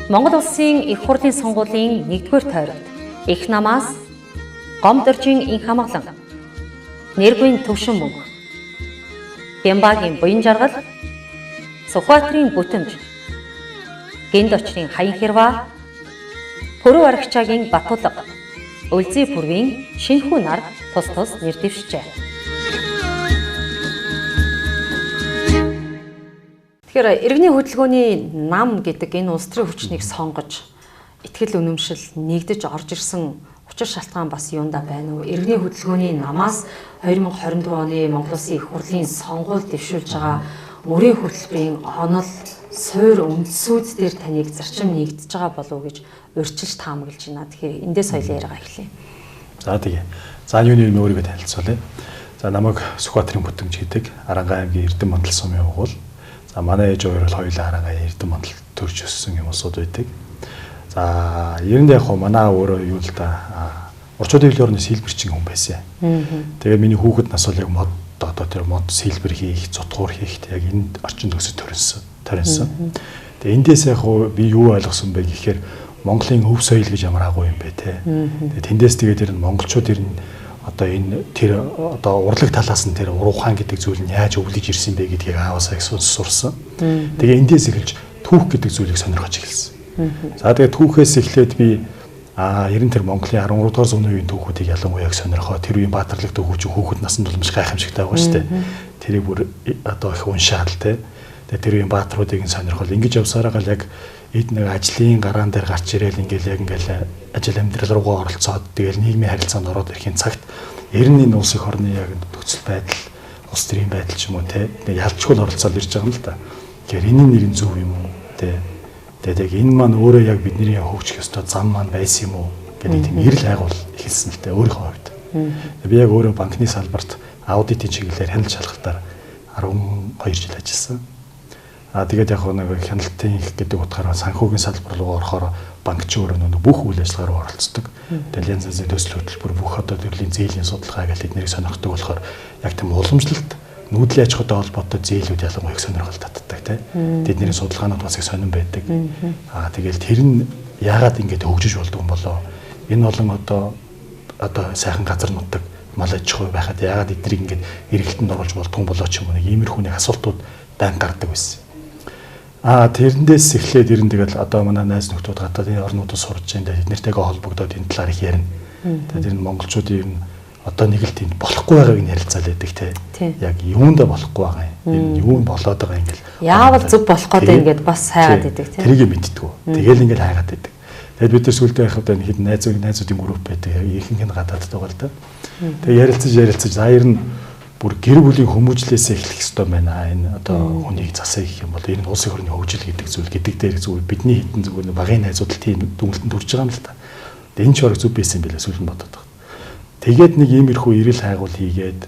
Монгол улсын их хурлын сонгуулийн 1-р тойрогт их намаас Гомдоржийн инх хамгаалан, Нэргүйн төвшин мөнх, Бямбагийн буян жаргал, Сүхбаатарын бүтэмж, Гинд очрын хаян хэрва, Пүрэв арагчаагийн Батулга, Үлзий пүрвийн шинэхүү нар тус тус нэр дэвшжээ. Тэгэхээр иргэний хөдөлгөөний нам гэдэг энэ улс төрийн хүчнийг сонгож итгэл үнэмшил нэгдэж орж ирсэн учир шалтгаан бас юунда байна вэ? Иргэний хөдөлгөөний намаас 2024 оны Монгол Улсын их хурлын сонгуульд дэвшүүлж байгаа мөрийн хөтөлбөрийн онол суур үндсүүд дээр таныг зарчим нэгдэж байгаа болов уу гэж урьдчилж таамаглаж байна. Тэгэхээр эндээс хоёлын яриагаа эхлэе. За тэгээ. За юуны өмнө өөрийгөө танилцуулъя. За намайг Сүхбаатарын бүтэмж гэдэг Аранхай аймгийн Эрдэнэ Мандал сумын угуул. За манай ээж хоёр бол хоёулаа Аранхай Эрдэнэ Мандал төрж өссөн юм улсууд байдаг. За ер нь яг хоо манай өөрөө юу л да урчуудын хэл орны сэлбэрчин хүн байсан. Тэгээд миний хүүхэд нас бол яг мод одоо тэр мод сэлбэр хийх, зутгуур хийх яг энэ орчинд өсөж төрөнсөн. Тэгээд эндээс яг хоо би юу ойлгосон бэ гэхээр Монголын өв соёл гэж ямар агуу юм бэ те. Тэгээд тэндээс тэгээд тэр монголчууд ер нь одоо энэ тэр одоо урлаг талаас нь тэр уруу хаан гэдэг зүйл нь яаж өвлөж ирсэн бэ гэдгийг ааваасаа их сурсан. Тэгээ эндээс эхэлж түүх гэдэг зүйлийг сонирхож эхэлсэн. За тэгээ түүхээс эхлээд би ер нь тэр Монголын 13 дугаар зууны үеийн түүхүүдийг ялангуяа их сонирхоо. Тэр үеийн баатарлаг түүхүүд чинь хүүхэд насанд бол маш гайхамшигтай байгаа шүү дээ. Тэрийг бүр одоо их уншаад л те. Тэгээ тэр үеийн баатруудыг нь сонирхол ингэж явсараа гал яг эд нэг ажлын гараан дээр гарч ирээл ингээл яг ингээл ажил амьдрал руугаа оролцоод тэгэл нийгмийн харилцаанд ороод ирэхин цагт ер нь энэ улс их орны яг нөхцөл байдал, улс төрийн байдал ч юм уу те ялчгүй оролцоод ирж байгаа юм л да. Тэгэхээр энэ нэр нь зөв юм уу те. Тэгээд яг энэ маань өөрөө яг бидний хөгжих ёстой зам маань байсан юм уу гэдэг тийм эрэл хайгуул эхэлсэн л те өөрийнхөө хувьд. Би яг өөрөө банкны салбарт аудитын чиглэлээр хяналт шалгалтаар 12 жил ажилласан. Тэгээд яг нэг хяналтын их гэдэг утгаараа санхүүгийн салбар руу орохоор банк ч өөрөө нэг бүх үйл ажиллагаа руу оролцдог. Тэгэл янз янзын төсөл хөтөлбөр бүх одоо төрлийн зээлийн судалгаа гэл эднэрийг сонирхдаг болохоор яг тийм уламжлалт нүүдлийн аж ахуйтай холбоотой зээлүүд ялангуяа их сонирхол татдаг тийм. Тэдний судалгаанууд бас их сонирн байдаг. Тэгэл тэр нь яагаад ингэж хөгжиж болдго юм болоо? Энэ болон одоо сайхан газар нутаг мал аж ахуй байхад яагаад эднийг ингэж эргэлтэнд оруулж болдго юм болоо ч юм уу нэг иймэрхүү нэг асуултууд байнга гардаг байсан. Тэрнээс эхлээд ер нь тэгэл одоо манай найз нөхдүүд гадаадын орнуудад сурж байгаа тэд нэртэйгээ холбогдоод энэ талаар их ярина. Тэгээд тэр нь монголчуудын ер нь одоо нэг л тэнд болохгүй байгааг нь ярилцаал байдаг те. Яг юундаа болохгүй байгаа юм. Ер нь юу нь болоод байгаа юм ингээл. Яавал зөв болох гээд ингээд бас хайгаад байдаг те. Тэрийг мэдтгүү. Тэгэл ингээл хайгаад байдаг. Тэгээд бид нар сүүлдээ яхад энэ хэд найзуудын групп байдаг. Ихэнх нь гадаадд байгаа л да. Тэгээд ярилцаж за ер нь бүр гэр бүлийн хүмүүжлээс эхлэх ёстой байна. Энэ одоо хүнийг засах гэх юм бол энэ улс их орны хөгжил гэдэг зүйл гэдэг дээр зүгээр бидний хитэн зүгээр багын найзууд л тийм дүнэлтэнд хүрч байгаа юм л та. Тэгээд энэ ч орог зүв байсан юм билээ сүүл нь бодоод байна. Тэгээд нэг иймэрхүү эрэл хайгуул хийгээд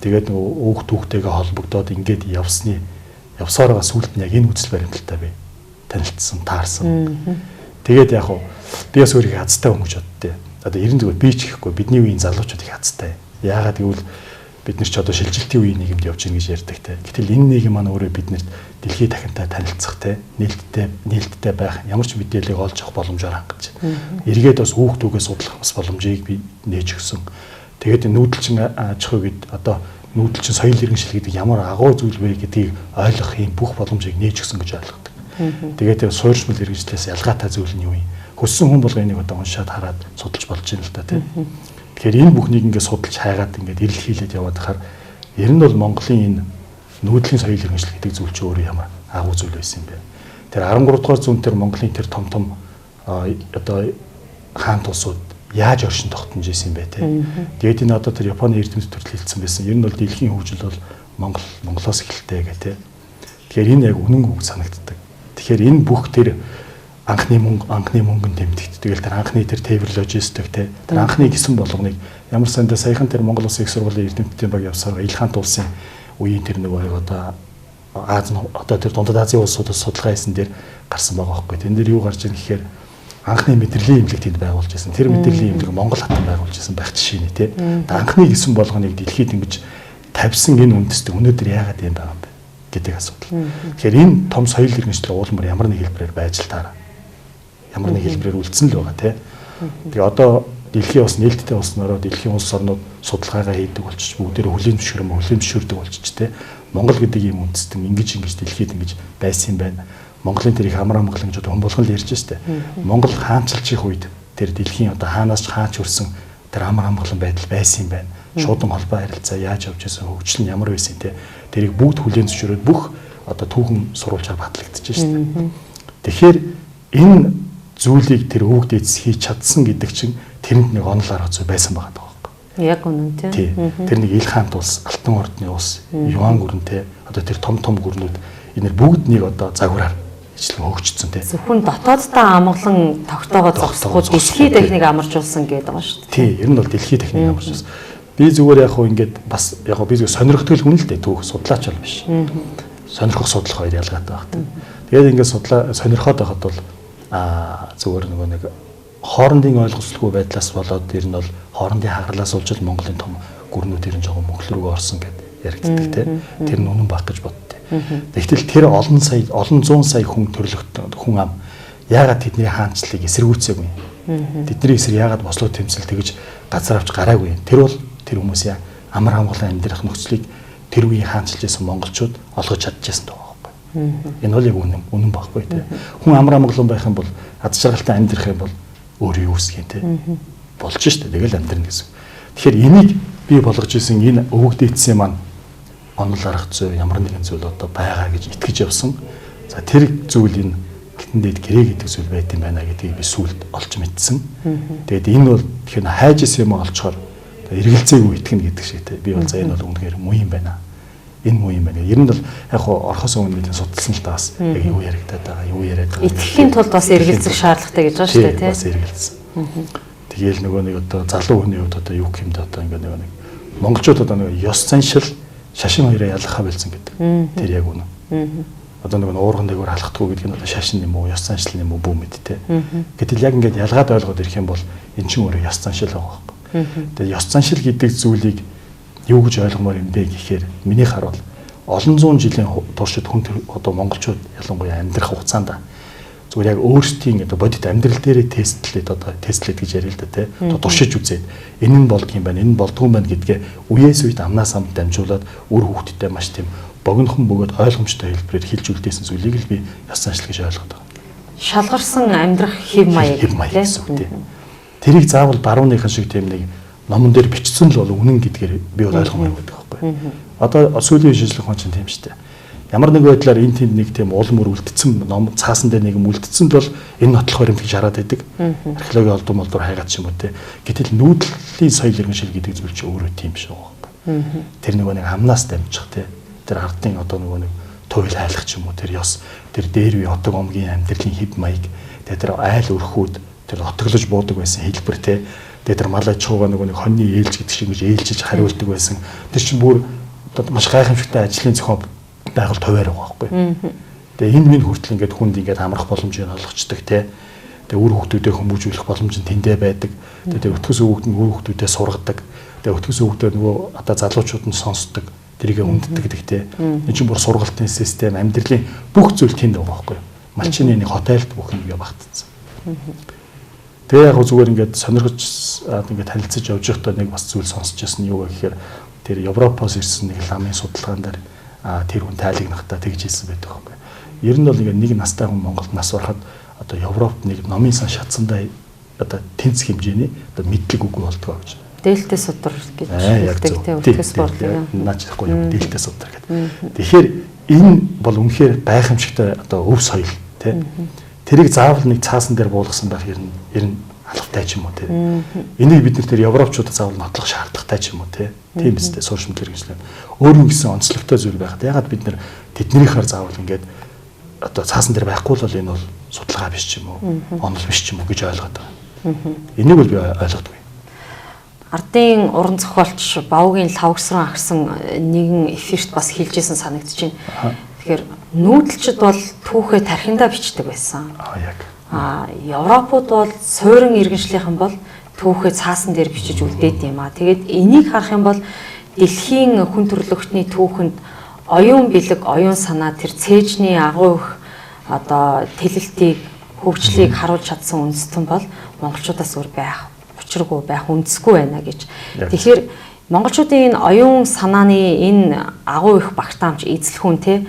тэгээд нөгөө өөх түүхтэйгээ холбогдоод ингээд явсараа сүүлд нь яг энэ үзэл баримталтай би танилцсан, таарсан. Тэгээд яг хуу би бас өөрийгөө хазтай хүн гэж боддээ. Одоо ерэн зүгээр би ч гэхгүй бидний үеийн залуучууд их хазтай. Яагаад гэвэл бид нар ч одоо шилжилтийн үеийн нийгэмд явж гин гэж ярьдаг те. Гэтэл энэ нийгэм маань өөрөө биднэрт дэлхийд дахинтай танилцах те, нээлттэй байх, ямар ч мэдээллийг олж авах боломжоор хангаж. Эргээд бас хүүхд түүгээ судлах бас боломжийг би нээж өгсөн. Тэгээд нүүдэлчин аж ахуй гэд одоо нүүдэлчин соёл иргэншил гэдэг ямар агуу зүйл вэ гэдгийг ойлгох юм бүх боломжийг нээж өгсөн гэж ойлгодог. Тэгээд тэр суурьшмал иргэншлээс ялгаатай зүйл нь юу юм? Хүссэн хүн болго энийг одоо уншаад хараад судалж болж байна л да те. Тэгэхээр энэ бүхнийг ингээд судалж хайгаад ингээд эрэл хийлээд яваад хахаар ер нь бол Монголын энэ нүүдлийн соёл иргэншил гэдэг зүйл чинь өөрөө ямар агуу зүйл байсан юм бэ? Тэр 13 дугаар зуун тэр Монголын тэр том том одоо хаант улсууд яаж оршин тогтнож исэн юм бэ те? Тэгээд энэ одоо тэр Японы эрдэмтэд төрөл хэлсэн байсан. Ер нь бол дэлхийн хөгжил бол Монголоос эхэлтэй гэх те. Тэгэхээр энэ яг үнэн үг санагддаг. Тэгэхээр энэ бүх тэр анхны мөнгөн тэмдэгт. Тэгэл тэр анхны тэр тээвэр логистик те. Тэр анхны гисэн болгоныг ямар сандаа саяхан тэр Монгол Улсын их сургуулийн эрдэмтдийн баг явсаар Ил хаант улсын үеийн тэр нөгөө одоо Аз одоо тэр Дундад Азийн улсуудад судалгаа хийсэн дээр гарсан байгаа байхгүй. Тэн дээр юу гарч ирэх гэхээр анхны мэдрэлийн эмнэлэг тэнд байгуулж байсан. Тэр мэдрэлийн эмнэлэг Монгол хатан байгуулж байсан байх жишээ нэ те. Анхны гисэн болгоныг дэлхийд ингэж тавьсан энэ үндэстэн өнөөдөр яагаад юм байгаа юм бэ гэдэг асуудал. Тэгэхээр энэ том соёл иргэншил уулмар ямар нэг хэлбэрээр байж л таараа. Ямар нэг хэлбэрээр үлдсэн л байгаа тий. Тэгээ одоо дэлхийн бас нээлттэй болсноороо дэлхийн улс орнууд судалгаагаа хийдэг болчих, бүгдээрээ хүлээн зөвшөөрөн хүлээн зөвшөөрдөг болчих тий. Монгол гэдэг ийм үндэстэн ингэж ингэж дэлхийд ингэж байсан юм байна. Монголын тэр их амар амгалан гэж одоо хүн болгон л ярьж штэ. Монгол хаанчилчих үед тэр дэлхийн одоо хаанаас ч хаач өрсөн тэр амар амгалан байдал байсан юм байна. Шуудан холбоо харилцаа яаж явж байсан, хөгжил нь ямар байсан те. Тэрийг бүгд хүлээн зөвшөөрөөд бүх одоо түүхэн сурвалжаар батлагдчихж штэ. Тэгэхээр энэ зүйлийг тэр өвөг дээдс хийж чадсан гэдэг чинь тэрэнд нэг онол арга зүй байсан байгаа даа байхгүй. Яг үнэн тий. Тэр нэг Ил хаант улс, Алтан ордны улс, Юан гүрэн те. Одоо тэр том том гүрнүүд энэ бүгд нэг одоо загвараар ижлэн хөгжсөн те. Зөвхөн дотооддоо амгалан тогтоогоо зогсохгүй дэлхий дахныг амарчулсан гэдэг байгаа шүү дээ. Тий, ер нь бол дэлхий дахныг амарчулсан. Би зүгээр яг хуу ингээд бас яг би зүгээр сонирхдаг хүн л дээ, түүх судлаач бол биш. Сонирхох судлах хоёр ялгаатай баг те. Тэгээд ингээд судлаа сонирхоод байхад бол зүгээр нөгөө нэг хоорондын ойлголцолгүй байдлаас болоод ер нь бол хоорондын хагарлаас болж л Монголын том гүрнүүд ер нь жоохон мөнхөл рүүгээ орсон гэд яригддаг те. Тэр нь үнэн баг гэж боддتي. Тэгтэл тэр олон сая, олон зуун сая хүн төрлөخت хүн ам яагаад тэдний хаанчлалыг эсэргүүцээгүй юм? Тэдний эсрэг яагаад бослоо тэмцэл тэгж газар авч гараагүй юм? Тэр бол тэр хүмүүсийн амар амгалан амьдрах нөхцөлийг тэр үеийн хаанчилж байсан монголчууд олгож чадчихсан даа байхгүй. Энэ бол яг үнэн, үнэн байхгүй те. Хүн амар амгалан байх юм бол аз жаргалтай амьдрах юм бол өөрөө юу үсэх юм те. Болж штэ, тэгэл амьдрна гэсэн. Тэгэхээр энийг бий болгож исэн энэ өвөг дээдсийн маань онол арга зүй ямар нэгэн зүйл одоо байгаа гэж итгэж явсан. За тэр зүйл энэ алтан дээд гэрээ гэдэг зүйл байт юм байна гэдгийг би сүлд олж мэдсэн. Тэгээд энэ бол тэгэхээр хайж исэн юм олцохоор эргэлзээгүй итгэнэ гэдэг шиг те. Би бол за энэ бол үнэхээр муу юм байна. Энэ муу юм байна. Ер нь бол яг хуу орхоос өмнө мэдэн судалсан л та бас яг юу яригадаад байгаа, юу яриад байгаа. Итгэхийн тулд бас эргэлзэх шаардлагатай гэж байгаа шүү дээ, тий. Бас эргэлзсэн. Тэгээл нөгөө нэг одоо залуу хүний хувьд одоо юу гэх юм дэ одоо ингээ нөгөө нэг монголчууд одоо нөгөө ёс заншил шашин хоёроо ялгахаа болсон гэдэг. Тэр яг үнэн. Одоо нөгөө уурган дээгүүр халахдаггүй гэдэг нь одоо шашин юм уу, ёс заншил юм уу бүү мэд те. Гэтэл яг ингээд ялгаад ойлгоод ирэх юм бол эн чинь өөрөө ёс заншил байгаа байхгүй. Тэгээд ёс заншил гэдэг зүйлийг юу гэж ойлгомоор юм бэ гэхээр миний харуул олон зуун жилийн туршид хүн одоо монголчууд ялангуяа амьдрах хугацаанд зүгээр яг өөрсдийн одоо бодит амьдрал дээрээ тестлээд одоо тестлээд гэж яриа л да тий. Одоо туршиж үзээд энэ нь болдго юм байна, энэ нь болдгоо юм байна гэдгээ үеэс үед амнаас амд дамжуулаад үр хүүхдтэй маш тийм богинохон бөгөөд ойлгомжтой хэлбэрээр хэлж үлдээсэн зүйлийг л би ёс заншил гэж ойлгоод байгаа. Шалгарсан амьдрах хэв маяг гэсэн үг тий. Тэрийг заавал барууныхан шиг тийм нэг номон дээр бичсэн л бол үнэн гэдгээр би бол ойлгомоор байдаг байхгүй. Одоо сүүлийн шинжлэх ухаан чинь тийм шүү дээ. Ямар нэг байдлаар энэ тэнд нэг тийм уул мөр үлдсэн ном цаасан дээр нэг юм үлдсэн бол энэ нотлох баримт гэж хараад байдаг. Археологийн олдон молдоор хайгаад ч юм уу те. Гэтэл нүүдлийн соёл иргэншил гэдэг зүйл чинь өөрөө тийм биш байгаа байхгүй. Тэр нөгөө нэг амнаас дамжих те. Тэр ардын одоо нөгөө нэг туйл хайлах ч юм уу тэр ёс тэр дээр үе отог омгийн амьдралын хэв маяг тэгээ тэр айл өрхүүд тэр отоглож буудаг байсан хэлбэр те. Тэгээ тэр мал аж ахуйгаа нөгөө нэг хоньны ээлж гэдэг шиг ингэж ээлжиж хариулдаг байсан. Тэр чинь бүр одоо маш гайхамшигтай ажлын зохион байгуулалт хуваар байгаа байхгүй. Тэгээ энэ минь хүртэл ингээд хүнд ингээд амрах боломжийг олгочдөг те. Тэгээ үр хүүхдүүдээ хүмүүжүүлэх боломж нь тэндээ байдаг. Тэгээ тэр өтгөс өвөгд нь үр хүүхдүүдээ сургадаг. Тэгээ өтгөс өвөгдөө нөгөө одоо залуучууд нь сонсдог. Тэрийгэ хүнддэг гэдэг те. Энэ чинь бүр сургалтын систем, амьдралын бүх зүйл тэнд байгаа байхгүй. Малчины нэг хотелд бүх юм ингээ багтцсан. Тэгээ яг зүгээр ингээд сонирхож ингээд танилцаж явж байхдаа нэг бас зүйл сонсч байсан нь юу вэ гэхээр тэр Европоос ирсэн нэг ламын судалгаан дээр тэр хүн тайлагнахтаа тэгж хэлсэн байдаг байхгүй. Ер нь бол ингээд нэг настай хүн Монголд нас барахад одоо Европт нэг номын сан шатсандаа одоо тэнцэх хэмжээний одоо мэдлэг үгүй болдгоо гэж. Дээлтэй судар гэж хэлдэг тийм өтгөс борлоо. Наач яахгүй юм дээлтэй судар гэдэг. Тэгэхээр энэ бол үнэхээр гайхамшигтай одоо өв соёл тийм. Тэрийг заавал нэг цаасан дээр буулгасан байх ер нь алгатай ч юм уу тийм. Энийг бид нар тэр европчуудад заавал нотлох шаардлагатай ч юм уу тийм. Тийм биз дээ суурь шимтгэл хэрэгжлээ. Өөр нь гэсэн онцлогтой зүйл байхад ягаад бид нар тэднийхээр заавал ингээд одоо цаасан дээр байхгүй л бол энэ бол судалгаа биш ч юм уу, онол биш ч юм уу гэж ойлгоод байгаа. Энийг бол би ойлгодгүй. Ардын уран зохиолч Бавгийн лавгсран агсан нэгэн эфирт бас хэлжсэн санагдаж байна. Тэгэхээр нүүдэлчд бол түүхээ тархиндаа бичдэг байсан. Яг. Европууд бол суурин иргэншлийнхэн бол түүхээ цаасан дээр бичиж үлдээд юм аа. Тэгээд энийг харах юм бол дэлхийн хүн төрөлхтний түүхэнд оюун бэлэг, оюун санаа тэр цээжний агуу их одоо тэлэлтийг хөгжлийг харуулж чадсан үндэстэн бол монголчуудаас өөр байх учиргүй, байх үндэсгүй байна гэж. Тэгэхээр монголчуудын энэ оюун санааны энэ агуу их багтаамж эзлэхүүн те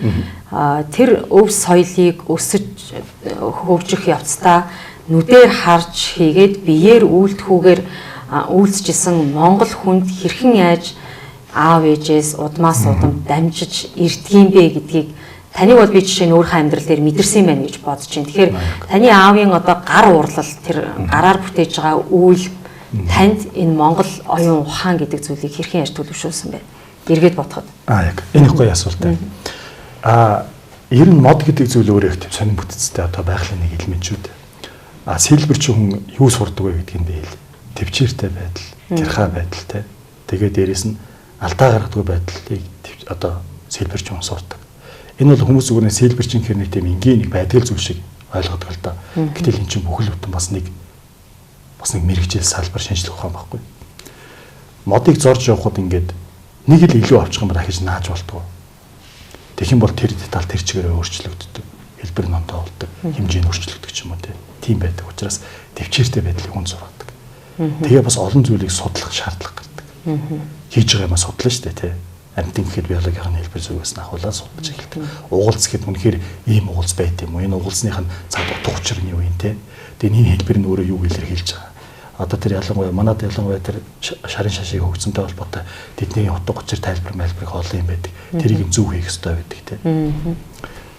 тэр өв соёлыг өсөж хөгжих явцдаа нүдээр харж хийгээд биеэр үйлдэхүүгээр үйлчилсэн монгол хүнд хэрхэн яаж аав ээжээс удмаас удам дамжиж ирдгийм бэ гэдгийг таныг бол би жишээ нь өөрийнхөө амьдрал дээр мэдэрсэн юм байна гэж бодож байна. Тэгэхээр таны аавын одоо гар уурлал, тэр гараар бүтээж байгаа үйл танд энэ монгол оюун ухаан гэдэг зүйлийг хэрхэн яаж төлөвшүүлсэн бэ? Эргээд бодоход. Яг энэ их гоё асуулт. Ер нь мод гэдэг зүйл өөрөө их тийм сонин бүтцтэй одоо байгалийн нэг элемент шүү дээ. Сэлбэр чи хүн юу сурдаг вэ гэдгийг би хэл. Төвчээртэй байдал, тэрхаа байдал те. Тэгээд дээрэс нь алдаа гаргадаг байдлыг одоо сэлбэрч хүн сурдаг. Энэ бол хүмүүс зүгээр нэг сэлбэрчин гэхэр нэг тийм энгийн нэг байдал зүйл шиг ойлгодог л да. Гэтэл эн чинь бүхэл бүтэн бас нэг мэргэжил салбар шинжлэх ухаан байхгүй. Модыг зорж явхад ингээд нэг л илүү авчих юм бол дахиж нааж болтгоо. Тэгэх юм бол тэр деталь тэр чигээрээ өөрчлөгддөг. Хэлбэр номтой болдог. Хэмжээ нь өөрчлөгдөг ч юм уу тийм байдаг. Учраас төвчээртэй байдлыг хүн сургадаг. Тэгээ бас олон зүйлийг судлах шаардлага гардаг. Хийж байгаа юмаа судлаа шүү дээ тий. Амьтан гэхэд биологийн хэлбэр зүгээс нь ахуулаад судалж эхэлдэг. Угалц гэхэд үнэхээр ийм угалц байт юм уу? Энэ угалцных нь цаад утга учир нь юу юм те? Тэгээ энэ хэлбэр нь өөрөө юу илэрхийлж байгаа? Одоо тэр ялангуяа манад ялангуяа тэр шарын шашиг хөгжсөнтэй холбоотой тэдний утга учир тайлбар мэлбэрх олон юм байдаг. Тэрийг зөв хийх ёстой байдаг те.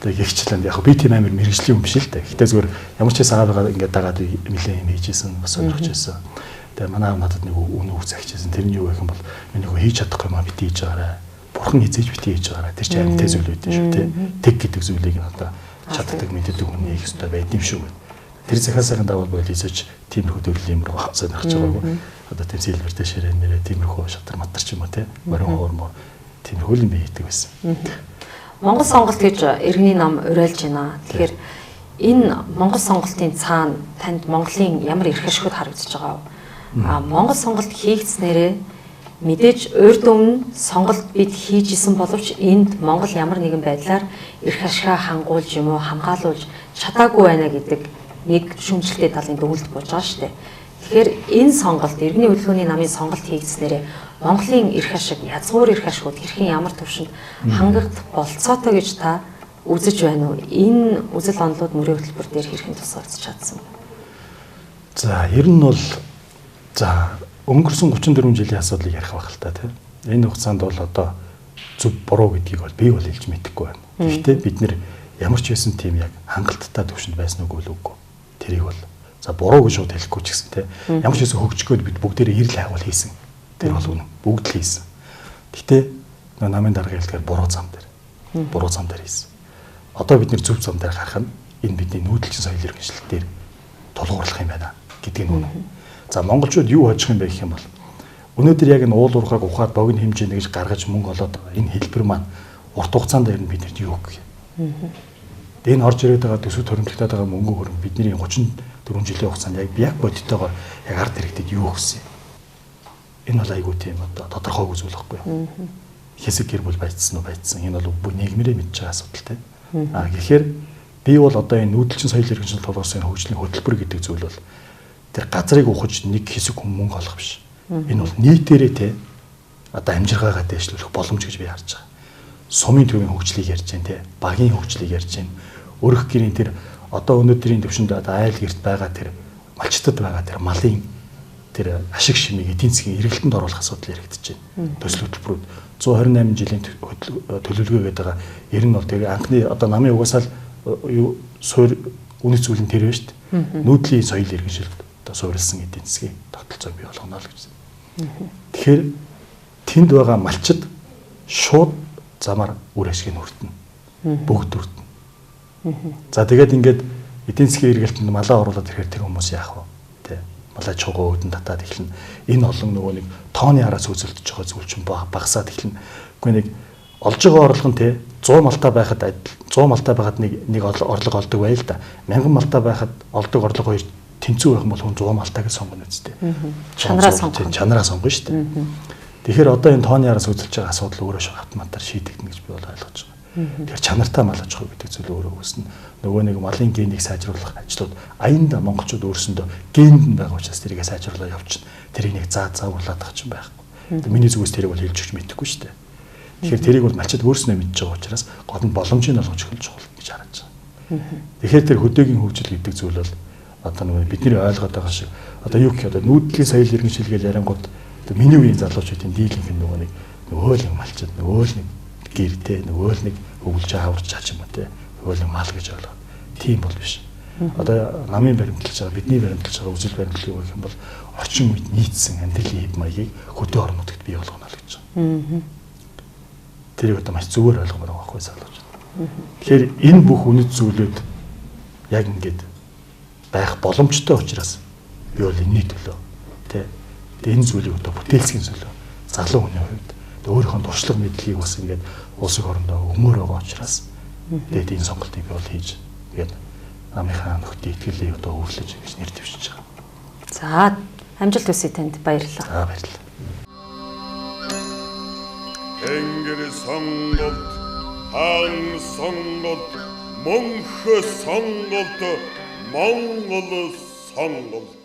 Тэгээ гихчлэн яг би тийм амар мэрэгжлийн хүн биш л дээ. Гэтэ зүгээр ямар ч байсан аавыгаа ингээд дагаад нэлээд юм хийжсэн, бас сонирхож байсан. Тэгээ манай аав надад нэг үнэ үг загчээсэн. Тэр нь юу гэх юм бол миний хөө хийж чадахгүй юм а бити хийж байгаарай. Бурхан хизээж бити хийж байгаарай. Тэр чинь амьтай зүйл байд юм шүү те. Тэг гэдэг зүйлийг нь одоо чаддаг мэддэг хүн хийх ёстой байд юм шүү гэдэг. Тэр захиасаагийн дагуу бол хизээж тиймэрхүү төрлийн юм руу сонирхож байгаагүй. Одоо тийм сэлбэртэй ширээ нэрээ тиймэрхүү шатар матар ч юм уу те. Морин хоор мор тиймэрхүү юм би хийдэг байсан. Монгол сонголт гэж иргэний нам уриалж байна. Тэгэхээр энэ Монгол сонголтын цаана танд Монголын ямар эрх ашигуд харагдаж байгаа вэ? Монгол сонголт хийгдснээрээ мэдээж урд өмнө сонголт бид хийж исэн боловч энд Монгол ямар нэгэн байдлаар эрх ашгаа хангуулж юм уу хамгаалуулж чадаагүй байна гэдэг нэг шүүмжлэлтэй талын дүгнэлт бууж байгаа шүү дээ. Тэгэхээр энэ сонголт иргэний хөдөлгөөний намын сонголт хийгдснээрээ Монголын эрх ашиг, язгуур эрх ашигуд хэрхэн ямар түвшинд хангагдах болцоотой гэж та үзэж байна уу? Энэ үзэл онолууд мөрийн хөтөлбөр дээр хэрхэн тусгаарлаж чадсан бэ? За, ер нь бол за өнгөрсөн 34 жилийн асуудлыг ярих байх л та тийм. Энэ хугацаанд бол одоо зөв буруу гэдгийг бол би бол хэлж мэдэхгүй байна. Гэхдээ бид нэр ямар ч байсан тийм яг хангалттай түвшинд байсан үгүй л үгүй. Тэрийг бол за буруу гэж шууд хэлэхгүй ч гэсэн тийм. Ямар ч байсан хөгжих гээд бид бүгдээрээ эрэл хайгуул хийсэн. Тэр бол үнэн. Бүгд л хийсэн. Гэхдээ намын дарга хэлдгээр буруу зам дээр. Буруу зам дээр хийсэн. Одоо бид нэр зөв зам дээр гарах нь энэ бидний нүүдэлчин соёл иргэншил дээр тулгуурлах юм байна гэдгийг нь үнэн. За монголчууд юу хожих юм бэ гэх юм бол өнөөдөр яг энэ уул уурхайг ухаад богино хэмжээнд гэж гаргаж мөнгө олоод байгаа энэ хэлбэр маань урт хугацаанд ер нь биднэрт юу өгөх юм. Энэ орж ирээд байгаа төсөв төрөмтөлтөд байгаа мөнгө хөрөнгө бидний 34 жилийн хугацаанд яг бодитойгоор яг ард иргэдэд юу өгсөн юм. Энэ бол айгүй тийм одоо тодорхойгүй зүйл байхгүй юу. Хэсэг гэр бүл байцсан уу байцсан. Энэ бол бүх нийгмээрээ мэдж байгаа асуудал тийм. Тэгэхээр би бол одоо энэ нүүдэлчин соёл иргэншил тулгуурсан хөгжлийн хөтөлбөр гэдэг зүйл бол тэр газрыг ухаж нэг хэсэг хүн мөнгө олох биш. Энэ бол нийтээрээ те одоо амжиргаагаа дэвшлүүлэх боломж гэж би харж байгаа. Сумын төвийн хөгжлийг ярьж байна те, багийн хөгжлийг ярьж байна. Өрх гэрийн тэр одоо өнөөдрийн төвшөнд одоо айл гэрт байгаа тэр малчтад байгаа тэр малын тэр ашиг шимийг эдийн засгийн эргэлтэнд оруулах асуудал яригдаж байна. Төсөл хөтөлбөрүүд 128 жилийн төлөвлөгөө гэдэг байгаа. Ер нь бол тэр анхны одоо намын угаасаа л суур үнэт зүйл нь тэр байна шүү дээ. Нүүдлийн соёл иргэншил одоо суурилсан эдийн засгийн тогтолцоог бий болгоно л гэж. Тэгэхээр тэнд байгаа малчид шууд замаар үр ашгийг хүртэнэ. Бүгд хүртэнэ. За тэгээд ингээд эдийн засгийн эргэлтэнд малаа оруулаад ирэхээр тэр хүмүүс яах вэ? Тэ малаа чугуу үүдэн татаад эхэлнэ. Энэ олон нөгөө нэг тооны араас үзэлдэж байгаа зүйл чинь багасаад эхэлнэ. Үгүй нэг олж байгаа орлого нь тэ 100 малтай байхад 100 малтай байхад нэг орлого олдог байл да. 1000 малтай байхад олдог орлого хоёр тэнцүү байх юм бол хүн 100 малтай гэж сонгоно үстэй. Чанараа сонгоно. Чанараа сонгоно шүү дээ. Тэгэхээр одоо энэ тооны араас үзэлж байгаа асуудал өөрөө шууд автоматар шийдэгдэнэ гэж би бол ойлгож байгаа. Тэгэхээр чанартай мал аж ахуй гэдэг зүйл өөрөө үүснэ. Нөгөө нэг малын генийг сайжруулах ажлууд аяндаа монголчууд өөрсөндөө генд нь байгаа учраас тэрийг сайжруулаад явчихна. Тэрийг нэг заа зааварлаад байгаа ч юм байхгүй. Миний зүгээс тэрийг бол хэлж өгч мэдэхгүй шүү дээ. Тэгэхээр тэрийг бол малчид өөрснөө мэдж байгаа учраас гол нь боломжийг олгож өгөх чухал гэж харж байгаа. Тэгэхээр тэр хөдөөгийн хөгжил гэдэг зүйл бол одоо нөгөө бидний ойлгоод байгаа шиг одоо юу гэх одоо нүүдлийн соёл иргэншил гэж яриангууд одоо миний үеийн залуучуудын дийлэнх нь нөгөө нэг нөгөө л малчид нөгөө л нэг гэртэй нөгөө л нэг өвлж аварч чач юм уу те нөгөө л мал гэж ойлгоод тийм бол биш. Одоо намын баримтлаж байгаа бидний баримтлаж байгаа үзэл баримтлал юу гэх юм бол орчин үед нийцсэн амьдралын хэв маягийг хөдөө орон нутагт бий болгоно л гэж байгаа. Тэрийг одоо маш зүгээр ойлгомоор байгаа байхгүй залуучууд. Тэгэхээр энэ бүх үнэт зүйлүүд яг ингээд байх боломжтой учраас би бол энэний төлөө тэ энэ зүйлийг одоо бүтээлцгийн төлөө залуу хүний хувьд өөрийнхөө туршлага мэдлэгийг бас ингээд улсын орондоо өгмөр байгаа учраас тэгээд энэ сонголтыг би бол хийж ингээд намынхаа нөхдийн итгэлийг одоо өвлөж гэж нэр дэвшиж байгаа. За амжилт хүсье танд, баярлалаа. За баярлалаа. Тэнгэр сонголт, хаан сонголт, мөнх сонголт, Монгол сонголт.